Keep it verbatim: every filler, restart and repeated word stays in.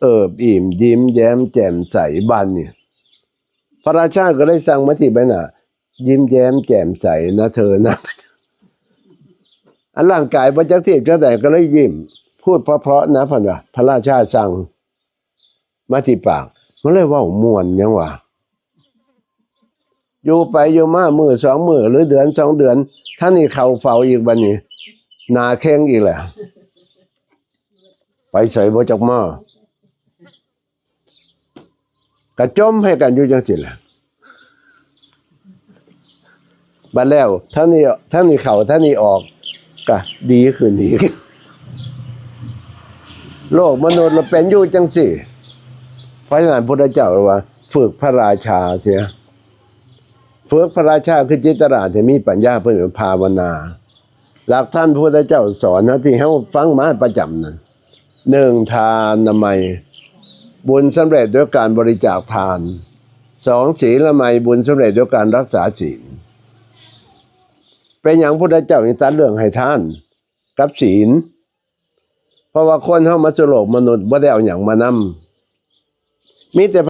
เอิบอิ่มยิ้มแย้มแจ่มใส บาดนี่ พระราชาก็เลยสั่งมาที่ใบหน้า ยิ้มแย้มแจ่มใสนะเธอนะ อันร่างกายบ่จักเทียบจักใดก็เลยยิ้ม พูดเพราะๆนะ เพิ่นว่า พระราชาสั่งมาที่ปาก มันเลยเว้าม่วนหยังวะ อยู่ไปอยู่มามื้อสองมื้อ หรือเดือนสองเดือน ท่านนี่เข้าเฝ้าอีก บัดนี้ หน้าแข็งอีกแล้ว ไปไสบ่จักมา กะจ่มให้กันอยู่จังซี่แหละ บัดแล้ว ท่านนี่ ท่านนี่เข้า ท่านนี่ออก กะดีขึ้นอีก โลกมนุษย์เราเป็นอยู่จังซี่ เพราะฉะนั้นพุทธเจ้าว่า ฝึกพระราชาเสีย ฝึกพระราชาคือจิตตลาดให้มีปัญญา เพื่อภาวนา หลักท่านพระพุทธเจ้าสอนนะ ที่เฮาฟังมาประจำนั่น หนึ่ง ทานามัย บุญสำเร็จด้วยการบริจาคทาน สอง ศีลามัย บุญสำเร็จด้วยการรักษาศีล เป็นหยังพุทธเจ้าจึงตัดเรื่องให้ทานกับศีล เพราะว่าคนเฮามาสู่โลกมนุษย์บ่ได้เอาหยังมานำ มีแต่